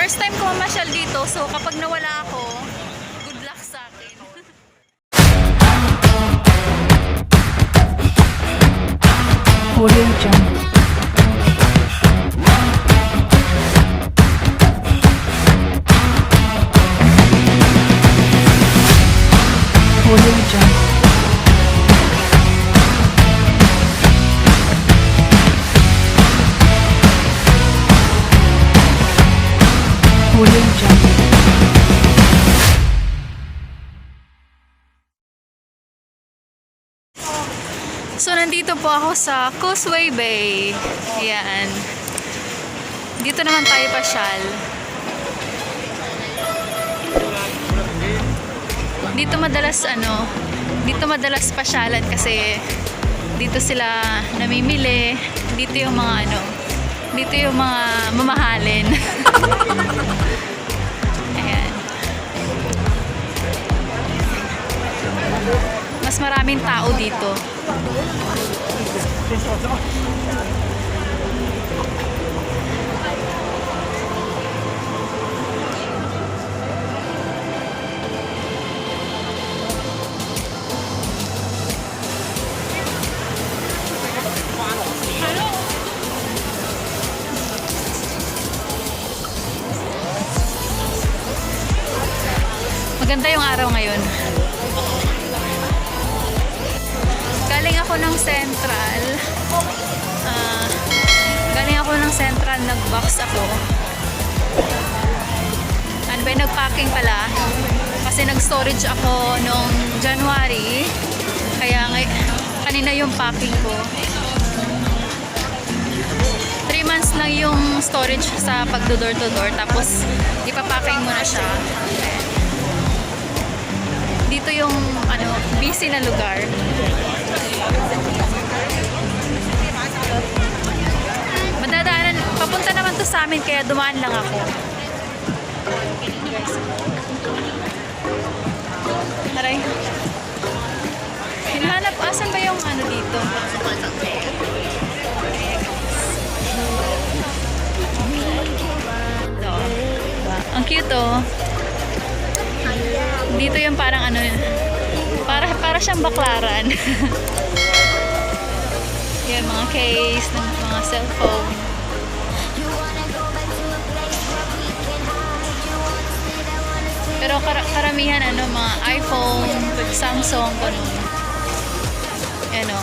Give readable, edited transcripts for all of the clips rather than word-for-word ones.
First time ko mamasyal dito, so kapag nawala ako, good luck sa akin. Audio Jungle. Audio Jungle. Audio Jungle. So, nandito po ako sa Causeway Bay. Ayan. Dito naman tayo pasyal. Dito madalas ano, dito madalas pasyalan kasi dito sila namimili. Dito yung mga ano, dito yung mga mamahalin. Ayan. Mas maraming tao dito. Maganda yung araw ngayon. Galing ako ng Central. Ah, galing ako ng Central, nag-box ako. Ano ba, yun? Nag-packing pala. Kasi nag-storage ako nung January. Kaya kanina yung packing ko. 3 months lang yung storage sa pagdo door to door. Tapos, ipapacking mo na siya. Ayan. Dito yung ano, busy na lugar. Madadaanan, papunta naman to sa amin kaya dumaan lang ako. Guys. Aray. Hinahanap, asan ba yung ano dito? Ito. Ang cute, oh. Dito yung parang ano, para para siyang Baclaran. Yan, mga case ng mga cellphone. Pero karamihan ano, mga iPhone, Samsung, ganun. Ano.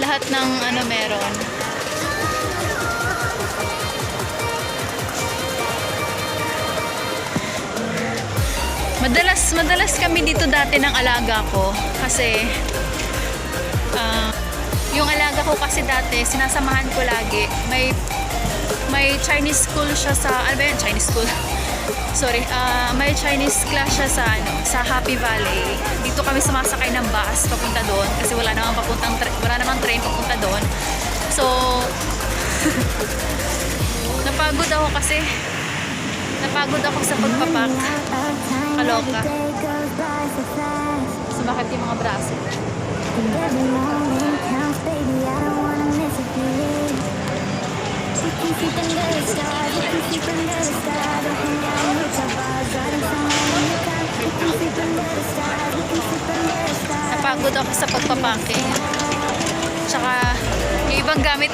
Lahat ng ano meron. Madalas kami dito dati ng alaga ko kasi yung alaga ko kasi dati, sinasamahan ko lagi. May Chinese school siya sa, ano ba yun? Chinese school. Sorry, may Chinese class siya sa ano, sa Happy Valley. Dito kami sumasakay ng bus papunta doon kasi wala namang train papunta doon. So napagod ako kasi napagod ako sa pagpa-pack. Kaloka. Sumakit yung mga braso. And every moment counts, baby. I don't wanna miss a beat. We can sleep under the stars, we can sleep under the stars, or hang out in the bars, riding somewhere in the car. We can sleep under the stars, we can sleep under the stars. Napagod ako sa pagpa-packing. Tsaka, yung ibang gamit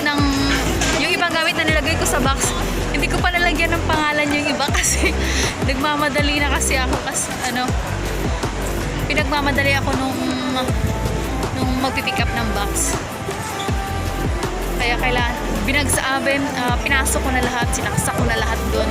na nilagay ko sa box, hindi ko pa nalagyan ng pangalan yung iba kasi nagmamadali na kasi ako kasi ano, pinagmamadali ako nung magpipick up ng box. Kaya kailangan, pinasok ko na lahat, sinaksak ko na lahat doon.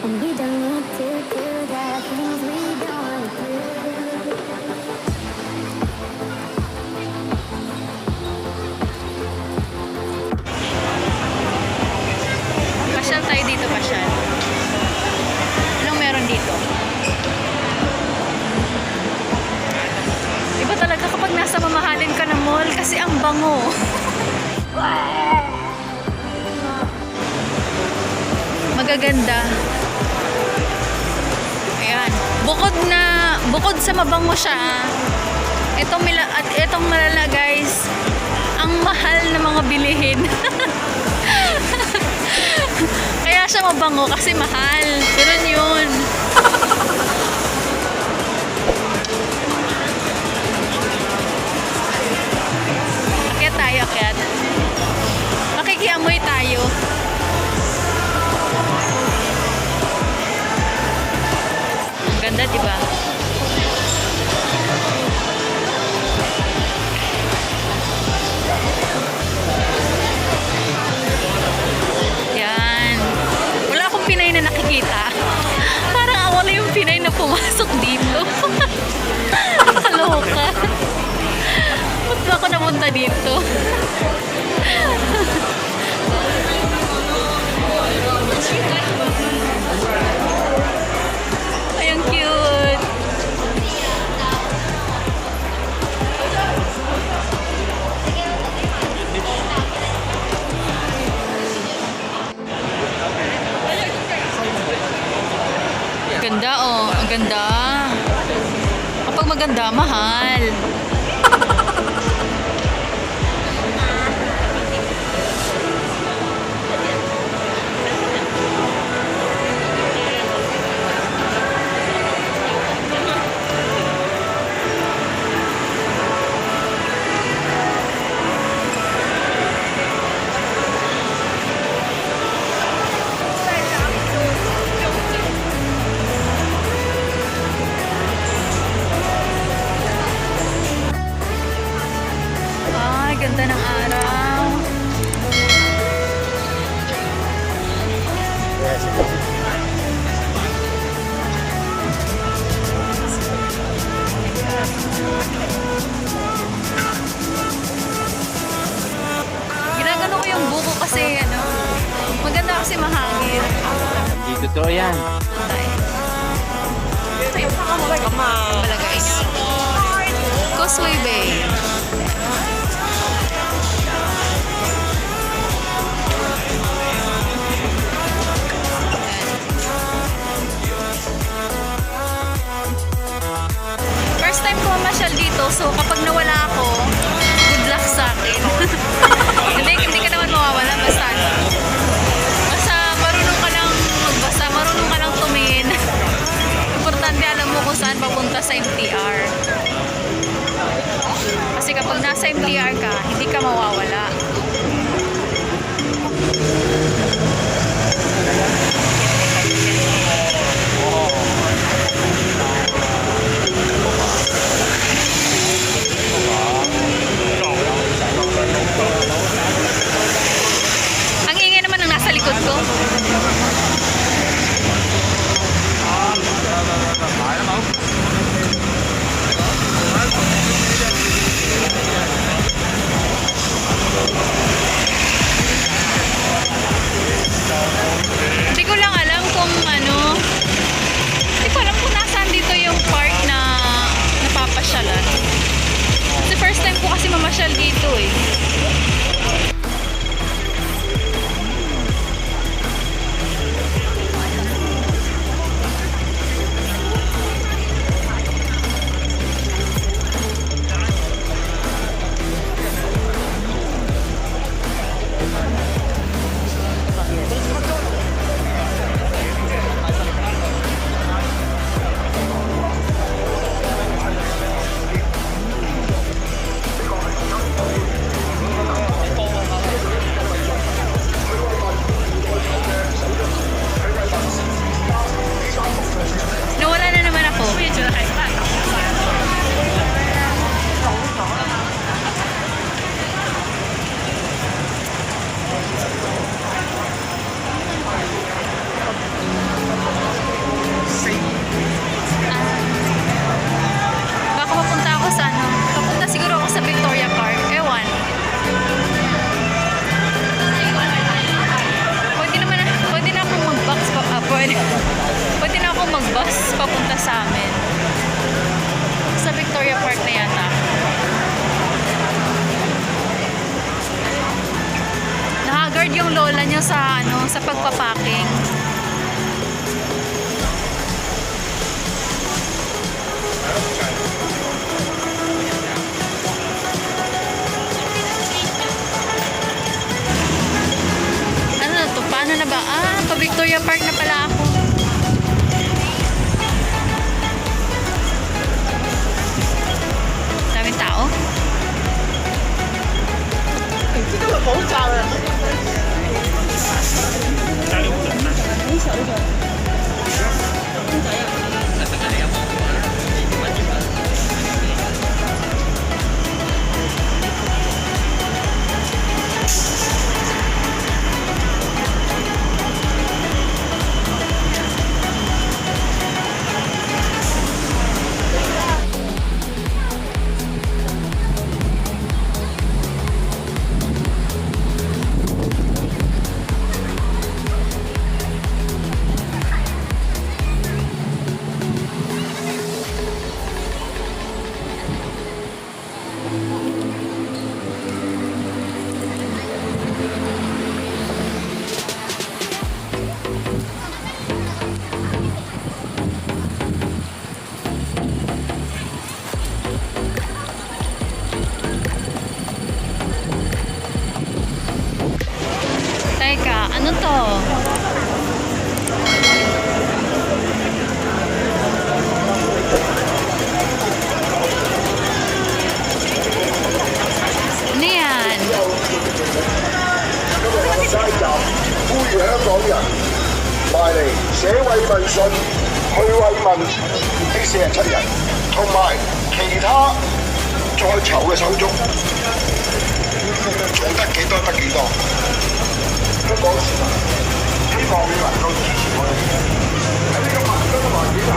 And we don't need to do the things we don't wanna do. Pasyal tayo dito, pasyal. Anong meron dito? Iba talaga kapag nasa mamahalin ka ng mall kasi ang bango. Magaganda. Ayan. Bukod sa mabango siya, at itong malala, guys, ang mahal na mga bilihin. Kaya siya mabango kasi mahal. Ganun yun. Akyat tayo, akyat. Makikiamoy tayo. Ang ganda, di ba? Yan. Wala akong Pinay na nakikita. Parang ako na yung Pinay na pumasok dito. Kaloka. Ba't ba ako napunta dito? Ay, ang cute. Ganda oh, ang ganda. Kapag maganda, mahal. Ay, ganda ng araw. Ginagano ko yung buko kasi ano, maganda kasi mahangin. Hindi totoo yan. Tayo. Pala, guys. Causeway Bay. First time ko mamasyal dito, so kapag nawala ako, good luck sa akin. Hindi, hindi ka naman mawawala, basta ano. Basta marunong ka lang magbasa, marunong ka lang tumingin. Importante alam mo kung saan papunta sa MTR. Kasi kapag nasa MTR ka, hindi ka mawawala. Ang ingay naman ng nasa likod ko. Hindi ko lang alam kung ano. Hindi ko alam kung nasaan dito yung park na napapasyalan. Kasi first time ko kasi mamasyal dito eh. Nag-record yung lola niyo sa ano, sa pagpa-packing. Ano na to? Paano na ba? Ah, pa Victoria Park na pala ako. Daming tao. Teka, ano to? Ano yan? 今日個齋集，呼籲香港人埋嚟寫慰問信，去慰問呢47人，同埋其他在囚嘅手足，做得幾多得幾多。香港市民希望你能夠支持我哋，喺呢個民生嘅環境下，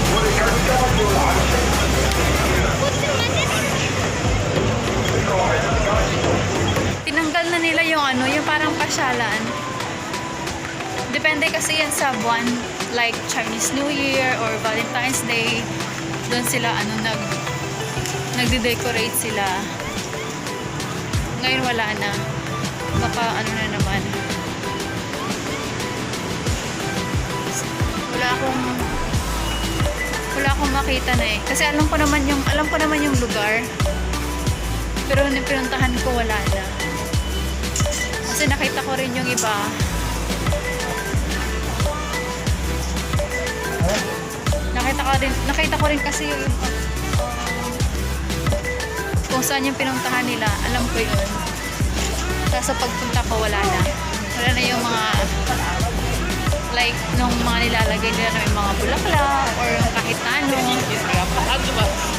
我哋更加要冷靜。呢個係大家要做。 Tinanggal na nila yung ano, yung parang pasyalan. Depende kasi yan sa buwan, like Chinese New Year or Valentine's Day. Doon sila ano nagde-decorate sila. Ngayon wala na. Baka ano na naman. Wala akong makita na eh. Kasi alam ko naman yung lugar. Pero nung pinuntahan ko, wala na. Kasi nakita ko rin yung iba. Nakita ko rin kasi yung iba. Kung saan yung pinuntahan nila, alam ko yun. Kaso pagpunta ko, wala na. Wala na yung mga like nung mga nilalagay nila na may mga bulaklak or kahit na ano.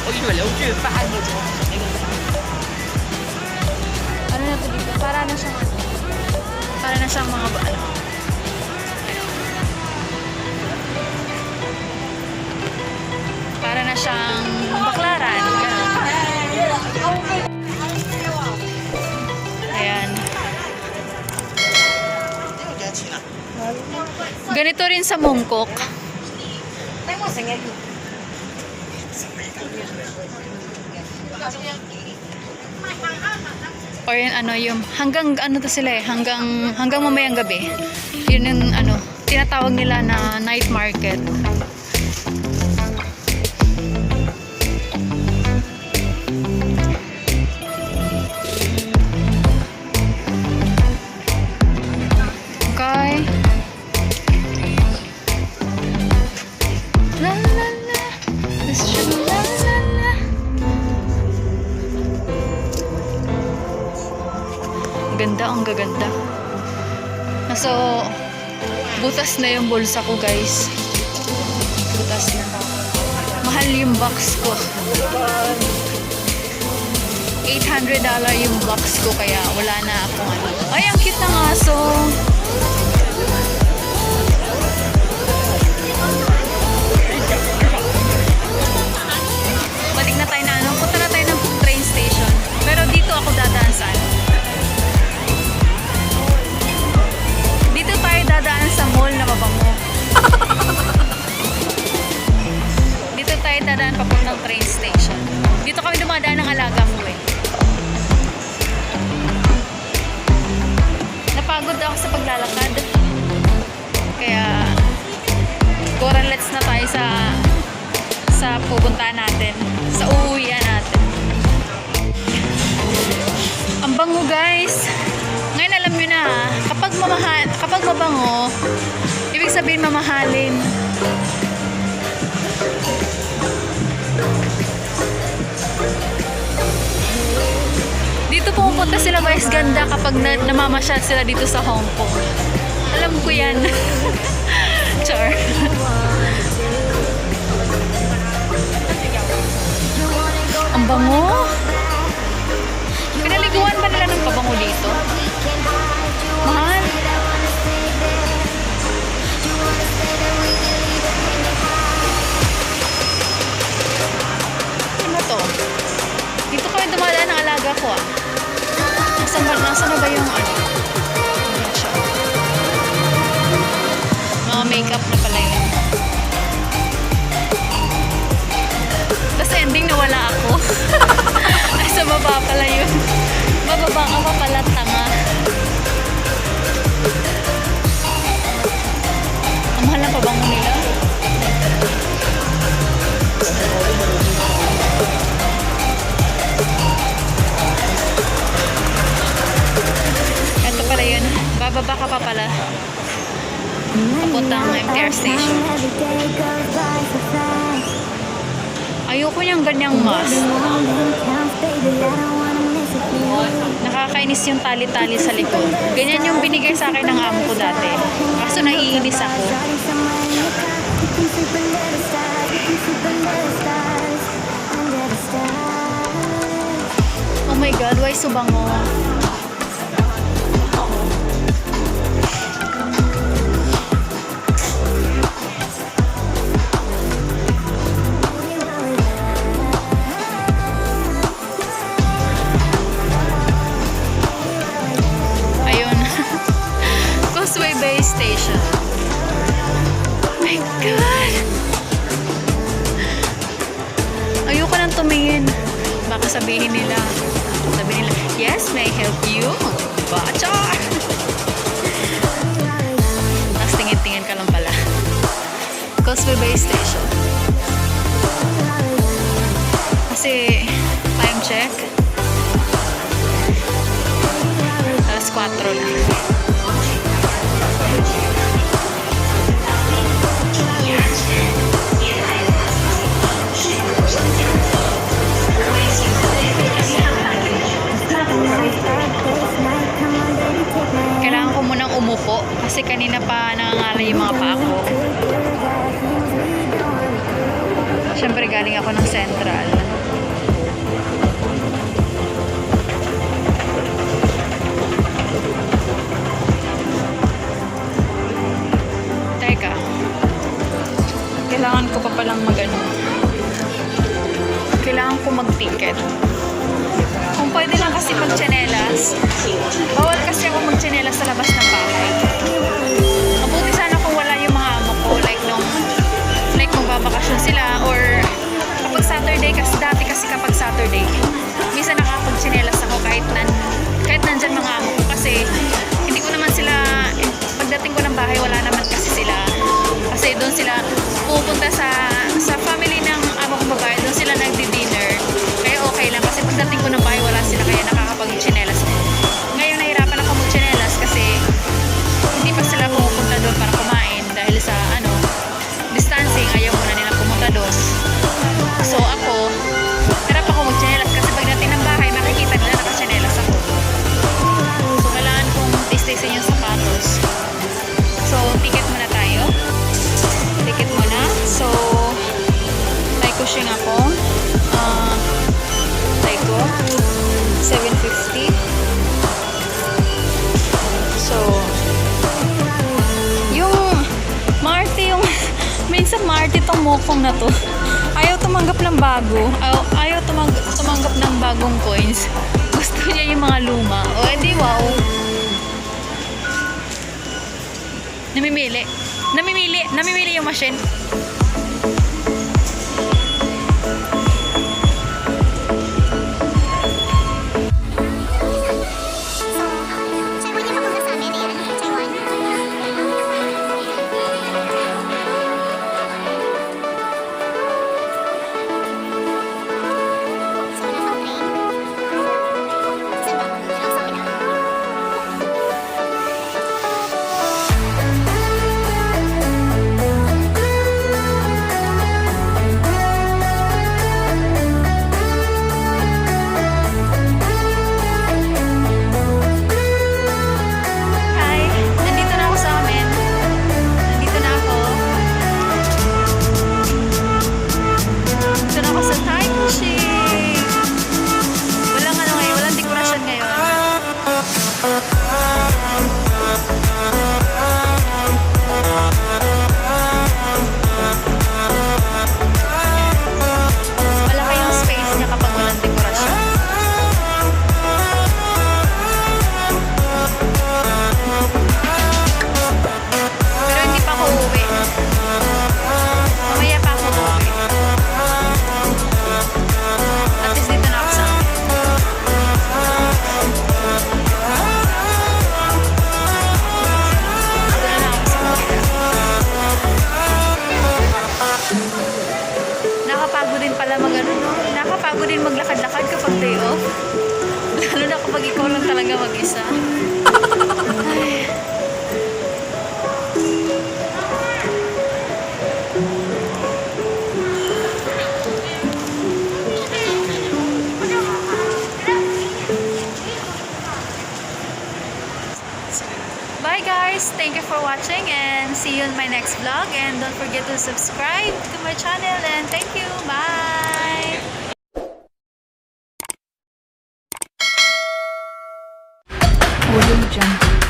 我以為你好中意翻嗰種。 Ano na to dito? Para na siyang ano? Para na siyang mga ano? Para na siyang baklaran. Ganun. Ayan. Ganito rin sa Mongkok. Or yung ano, yung hanggang ano to sila eh, hanggang hanggang mamayang gabi. Yun yung ano, tinatawag nila na night market. Okay. La la la. This should la la la. Ganda, ang gaganda. So, butas na yung bulsa ko, guys. Butas na. Mahal yung box ko. $800 yung box ko, kaya wala na akong ano. Ay, ang cute ng aso. Balik na tayo na ano. Punta na tayo ng train station. Pero dito ako dadaan sa ano. Dito tayo dadaan sa mall na mabango. Dito tayo dadaan papuntang train station. Dito kami dumadaan ng alaga ko eh. Napagod na ako sa paglalakad. Kaya, go, let's na tayo sa pupuntahan natin. Sa uuwian natin. Ang bango, guys. Ngayon alam nyo na ha, kapag mabango, ibig sabihin mamahalin. Dito pumupunta sila Vice Ganda kapag namamasyal sila dito sa Hong Kong. Alam ko yan. Char. Ang bango. Pinaliguan ba nila ng pabango dito? Mahal. Ano to? Dito kami dumadaan ng alaga ko ah. Nasaan na ba yung ano? Ayan siya. Mga makeup na pala yun. Tapos ending nawala ako. Ay, sa baba pala yun. Bababa ka pa pala, tanga. Ang mahal ng pabango nila. Ito pala yun. Bababa ka pa pala. Papuntang MTR station. Every day goes by so fast. Ayoko niyang ganyang mask. Every moment counts, baby. I don't wanna miss a feeling. Nakakainis yung tali-tali sa likod. Ganyan yung binigay sa akin ng amo ko dati. Kaso naiinis ako. Starting somewhere in the car. We can sleep under the stars. We can sleep under the stars. Under the stars. Oh my God, why so bango? Ayun. Causeway Bay Station. Oh my God! Ayoko nang tumingin. Baka sabihin nila, "Yes, may I help you?" Diba? Char! Tapos tingin-tingin ka lang pala. Causeway Bay Station. Kasi, time check. Alas 4 na. This night, come on, baby, take my hand. Kailangan ko munang umupo kasi kanina pa nangangalay yung mga paa ko. Siyempre galing ako ng Central. Teka. Kailangan ko pa palang mag-ano. Kailangan ko mag-ticket. Kung pwede lang kasi mag-tsinelas. Bawal kasi ako mag-tsinelas sa labas ng bahay. Mabuti sana kung wala yung mga amo ko. Like magbabakasyon sila or kapag Saturday, kasi dati kasi kapag Saturday, minsan nakakapag-tsinelas ako kahit nandyan mga amo ko kasi hindi ko naman sila, pagdating ko ng bahay, wala naman kasi sila. Kasi doon sila pupunta sa family ng amo kong babae, doon sila nagdi-dinner. Kaya okay lang kasi pagdating ko ng bahay, wala sila kaya nakakapag-tsinelas. Ngayon nahirapan ako mag-tsinelas kasi hindi pa sila pumupunta doon para kumain dahil sa ano, distancing, ayaw muna nilang pumunta doon. So ako, hirap ako mag-tsinelas kasi pagdating ng bahay, makikita nila naka-tsinelas ako. So kailangan kong tiis-tiisin yung sapatos. So ticket muna tayo. Ticket muna. So, may kushing ako. Taiko. 750. So, yung maarte yung minsan maarte tong mokong na to. Ayaw tumanggap ng bago. Ayaw tumanggap ng bagong coins. Gusto niya yung mga luma. O, edi wow. Namimili. Namimili. Namimili yung machine. Nakakapagod din maglakad-lakad kapag day off. Lalo na kapag ikaw lang talaga mag-isa. Ay. Bye guys! Thank you for watching and see you in my next vlog. And don't forget to subscribe to my channel and thank you! Bye! Audio Jungle.